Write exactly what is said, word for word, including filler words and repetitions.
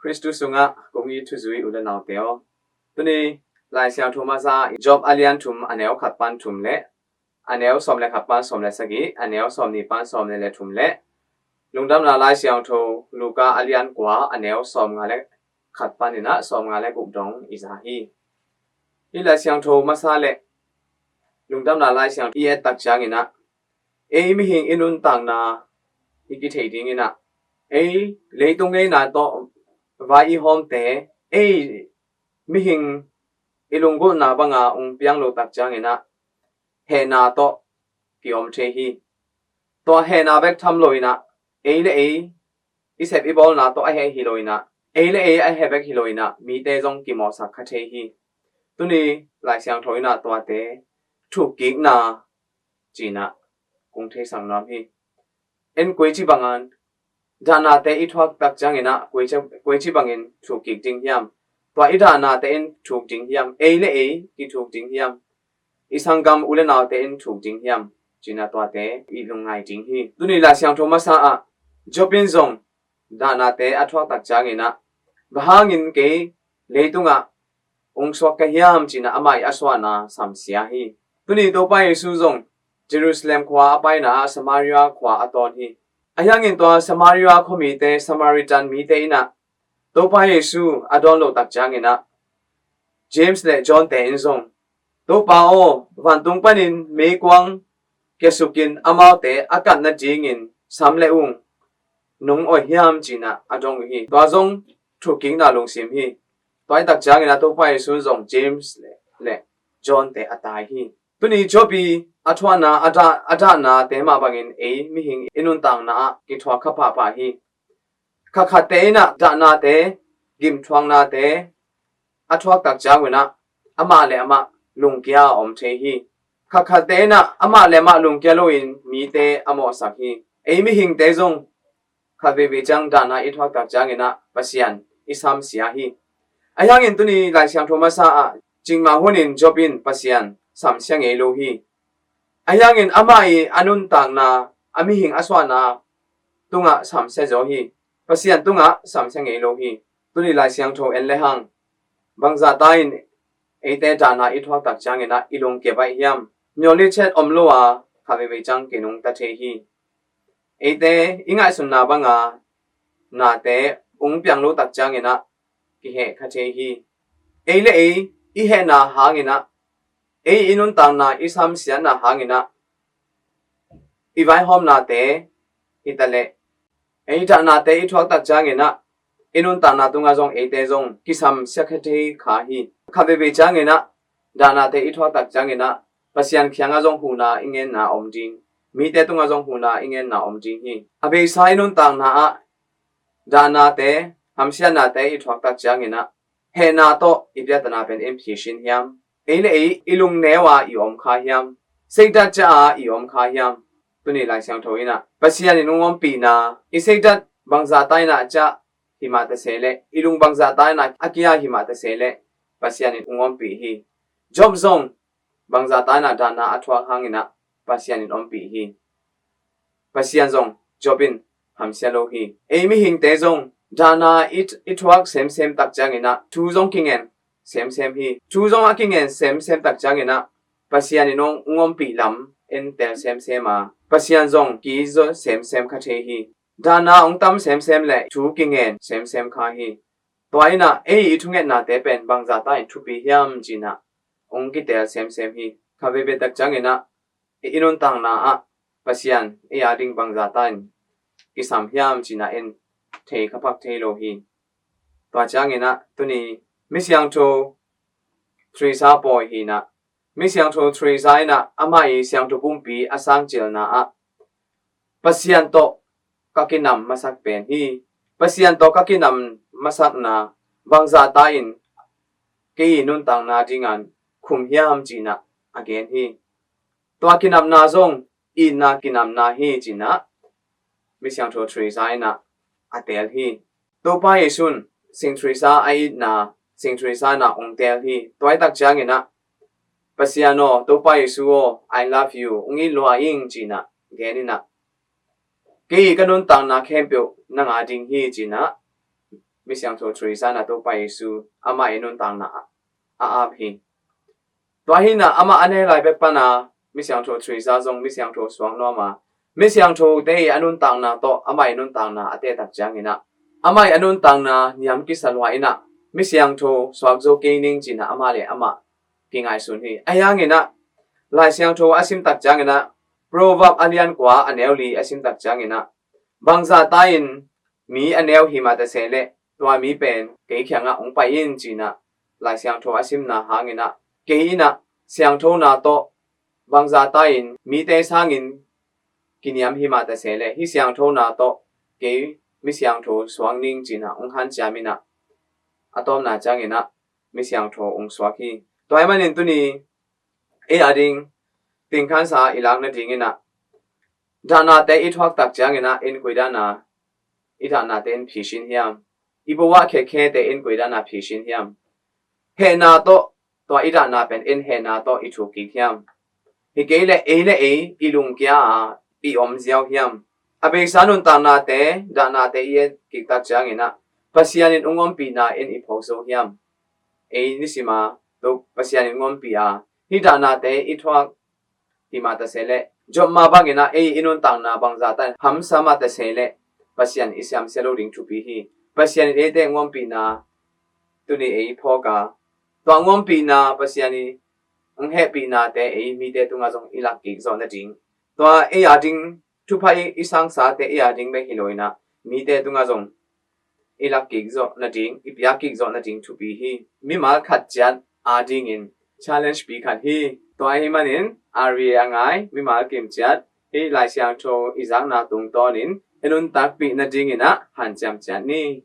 Khristu sungah kong it thuzui u le naute aw, tuni Lai Siangtho masa Job a lian thum, a neu khat pan thum le a neu sawm le khat pan sawm le sagih, a neu sawm nih pan sawm le le thum le Lungdamna Lai Siangtho Luka a lian kua, a neu sawm nga le khat panin ah sawm nga le guk dong i za hi. Hih Lai Siangtho masa le Lungdamna Lai Siangtho i et tak ciangin ah ei mihing i nuntakna i kithei dingin ah ei leitung ngeina tawh vai i hawmte ei mihing i lunggulhna banga ung piang lo tak ciangin ah hehna tawh kiom thei hi. Tua hehna bek tham lo in ah ei le ei i sep i bawlna tawh a heh hi lo in ah ei le ei a heh bek hi lo in ah mite zong kimawhsak kha thei hi. Tuni Lai Siangtho in ah tuate thukkikna ci-in ah kong theisak nuam hi. En koici bangin dahnate i thuak tak ciangin ah koici, koici bangin thukkik ding hiam? Tua i dahnate in thuk ding hiam? Ei le ei kithuk ding hiam? I sanggam u le naute in thuk ding hiam? Ci-in ah tuate i lungngai ding hi. Tuni Lai Siangtho masa ah Job in zong dahnate a thuak tak ciangin ah bang hangin kei leitungah ung suak ka hiam ci-in ah amah i a suahna samsia hi. Tuni Topa Jesu zong Jerusalem khua a paina ah Samaria khua a tawn hi. Ahi hangin tua Samaria khuamite, Samaritan mite in ah Topa Jesu a dawn lo tak ciangin ah James le John te in zong, Topa aw, vantung panin meikuang kiasukin amaute a kat nadingin sam le ung nong oih hiam ci-in ah a dong uh hi. Tua zong thukkikna lungsim hi. Tua hi tak ciangin ah Topa Jesu zong James le, le John te a tai hi. Tuni Job i a thuakna, a dah, a dahnate mah bangin ei mihing i nuntakna ah kithuak kha pahpah hi. Khatkhatte in ah dahnate, gimthuaknate a thuak tak ciangun ah amah le amah lungkia a om thei hi. Khatkhatte in ah amah le amah lungkia loin mite a mawhsak hi. Ei mihingte zong khat veivei ciang dahna i thuak tak ciangin ah Pasian i samsia hi. Ahi hangin tuni Lai Siangtho masa ah cikmah hunin Job in Pasian samsia ngei lo hi. Ahi hangin amah i a nuntakna, a mihing a suahna tungah samsia zaw hi. Pasian tungah samsia ngei lo hi. Tuni Lai Siangtho en le hang bangzahta in eite dahna i thuak tak ciangin ah i lungkia baih hiam? Miawl ni chet om lo a khat veivei ciang kinungta thei hi. Eite i ngaihsunna banga nate ung piang lo tak ciangin ah kiheh kha thei hi. Ei le ei i hehna hangin ah, ei i nuntakna i samsiatna hangin ah i vaihawmnate hi ta leh ei dahnate i thuak tak ciangin ah i nuntakna tungah zong eite zong kisamsia kha thei kha hi. Khat veivei ciangin ah dahnate i thuak tak ciangin ah Pasian kiangah zong huhna i ngenna om ding, mite tungah zong huhna i ngenna om ding hi. A beisa i nuntakna ah dahnate, hamsiatnate i thuak tak ciangin ah hehna tawh i biatanna pen en phisin hiam? Ei le ei i lungneu a i om kha hiam? Seidat ca a i om kha hiam? Tuni Lai Siangtho in ah Pasian in ung ompihna, i seidat bangzahta in ah ca hi mah ta se leh, i lung bangzahta in ah a kia hi mah ta se leh Pasian in ung ompih hi. Job zong bangzahta in ah dahna a thuak hangin ah Pasian in ompih hi. Pasian zong Job in hamsia lo hi. Ei mihingte zong dahna i, i thuak semsem tak ciangin ah thu zong kingen semsem hi. Thu zong a kingen semsem tak ciangin ah Pasian in ung, ung ompih lam en tel semsem a, Pasian zong ki-it zaw semsem kha thei hi. Dahna ung tam semsem le thu kingen semsem kha hi. Tua in ah ei i thungetnate pen bangzahta in thupi hiam ci-in ah ung kitel semsem hi. Khat veivei tak ciangin ah i nuntakna ah Pasian ei a ding bangzahta in kisam hiam ci-in ah en thei kha phak thei lo hi. Tua ciangin ah tuni Misiangtho Teresa pawi hi in ah, Misiangtho Teresa in ah amah i siangtho pumpi a sangcilna ah Pasian tawh ka kinam masak pen hi. Pasian tawh ka kinam masakna bangzahta in kei i nuntakna dingin khum hiam ci-in ah a gen hi. Tua kinamna zong itna kinamna hi ci-in ah Misiangtho Teresa in ah a teel hi. Topa Jesu in Saint Teresa a itna, Saint Teresa in ah ung teel hi. Tua hi tak ciangin ah Pasian aw, Topa Jesu aw, I love you, ung it lua ing ci-in ah gen in ah kei ka nuntakna khempeuh nang a ding hi ci-in ah Misiangtho Teresa in ah Topa Jesu amah i nuntakna a ap hi. Tua hi in ah amah a neu lai bek pan a Misiangtho Teresa zong Misiangtho suak nuam a, Misiangthote i a nuntakna tawh amah i nuntakna a teh tak ciangin ah amah i a nuntakna niam kisa lua in ah Misiangtho suak zo kei ning ci in ah amah le amah kingaihsun hi. Ahi hangin ah Lai Siangtho a sim tak ciangin ah Proverb a lian kua a neu li a sim tak ciangin ah bangzah ta in mi a neu hi mah ta se leh tua mi pen kei kiangah hong pai in ci in ah Lai Siangtho a simna hangin ah kei in ah siangthona tawh bangzah ta in mite sangin kiniam hi mah ta se leh hih siangthona tawh kei Misiangtho suak ning ci in ah hong hanciam in ah a tawpna ciangin ah Misiangtho hong suak hi. Tua ahih manin tuni ei a ding tingkhansa i lak nadingin ah dahnate i thuak tak ciangin ah innkuan i dahnate in phisin hiam? I bawah khekhete innkuan i dahna phisin hiam? Hehna tawh tua i dahna pen in hehna tawh i thuk kik hiam? Hi kei leh ei le ei i lungkia a i om ziau hiam? A beisa nuntaknate dahnate i et kik tak ciangin ah Pasian in hong ompihna in i phawk zo hiam? Ei nisima tuk Pasian in hong ompih a hih dahnate i thuak hi mah ta se leh Job mah bangin ah ei i nuntakna bangzah ta in hamsa mah ta se leh Pasian i siamsia lo ding thupi hi. Pasian in eite hong ompihna tuni ei phawk a tua hong ompihna Pasian i hong hehpihnate ei mite tungah zong i lak kik zawh nading tua ei a ding thupha i sangsate ei a ding bek hi lo in ah mite tungah zong i lak kik zawh nading i piak kik zawh nading thupi hi. Mimal khat ciat a dingin challenge pi khat hi. Tua ahih manin a ri a ngai mimal kim ciat hih Lai Siangtho i zakna tungtawnin i nuntakpih nadingin ah hanciam ciat ni.